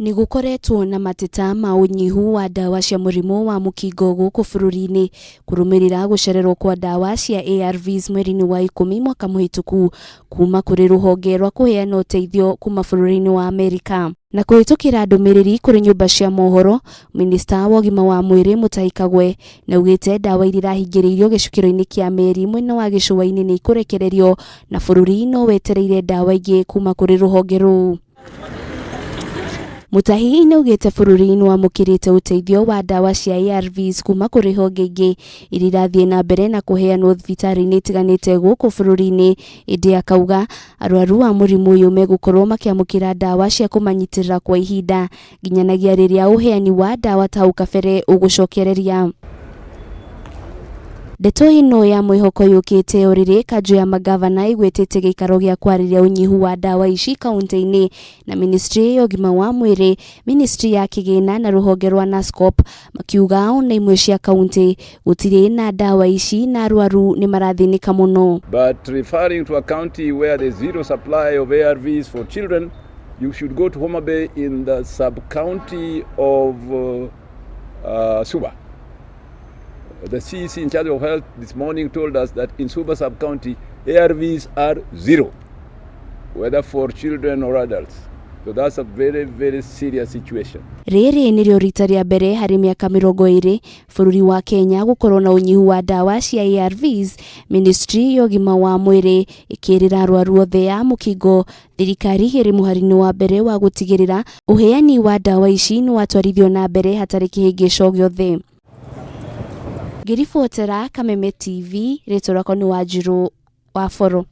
Nĩ gũkoretwo na mateta ma ũnyihu wa ndawa cia mũrimũ wa mũkingo gũkũ bũrũri-inĩ kũrũmĩrĩra gũcererwo kwa ndawa cia ARVs mweri-inĩ wa ikũmi mwaka mũhĩtũku kuma kũrĩ rũhonge rwa kũheana ũteithio kuma bũrũri-inĩ wa Amerika. Na kũhĩtũkĩra ndũmĩrĩri kũrĩ nyũmba cia mohoro, minista wa ũgima wa mwĩrĩ Mutahi Kagwe nĩaugĩte ndawa iria irahingĩrĩirio gĩcukĩro-inĩ kĩa meri mwena wa gĩcũa-inĩ nĩ ikũrekererio na bũrũri no wetereire ndawa ingĩ kuma kũrĩ rũhonge rũu. Mutahi nĩaugĩte bũrũri nĩwamũkĩrĩte ũteithio wa ndawa cia ARVs kuma kũrĩ honge ingĩ iria irathiĩ na mbere na kũheanwo thibitarĩ-inĩ itiganĩte gũkũ bũrũri-inĩ, ĩndĩ akauga arwaru a mũrimũ ũyũ megũkorwo makĩamũkĩra ndawa cia kũmanyitĩrĩra kwa ihinda nginyanagia rĩrĩa ũheani wa ndawa ta hau kabere ũgũcokereria. Ndeto ĩno ya mwĩhoko yũkĩte o rĩrĩ kanjũ ya mangavana ĩgwetete gĩikaro gĩa kwarĩria ũnyihu wa ndawa ici kaunti-inĩ na ministry ya ũgima wa mwĩrĩ, ministry ya kĩgĩna na rũhonge rwa NASCOP makiuga ona imwe cia kaunti gũtirĩ na ndawa ici na arwaru nĩ marathĩnĩka mũno. But referring to a county where there's zero supply of ARVs for children, you should go to Homa Bay in the sub-county of Suba. The CEC in charge of health this morning told us that in Suba sub-county, ARVs are zero, whether for children or adults. So that's a very, very serious situation. Rĩrĩ nĩrĩo rita rĩa mbere harĩ mĩaka 20 bũrũri wa Kenya gũkorwo na ũnyihu wa ndawa cia ARVs, ministry ya ũgima wa mwĩrĩ ĩkĩrĩra arwaru othe a mũkingo thirikari ĩrĩ mũhari-inĩ wa mbere wa gũtigĩrĩra ũheani wa ndawa ici nĩ watwarithio na mbere hatarĩ kĩhĩngĩco gĩothe. Ngĩribotera Kameme TV, rĩtwa rĩakwa nĩ Wanjirũ wa Boro.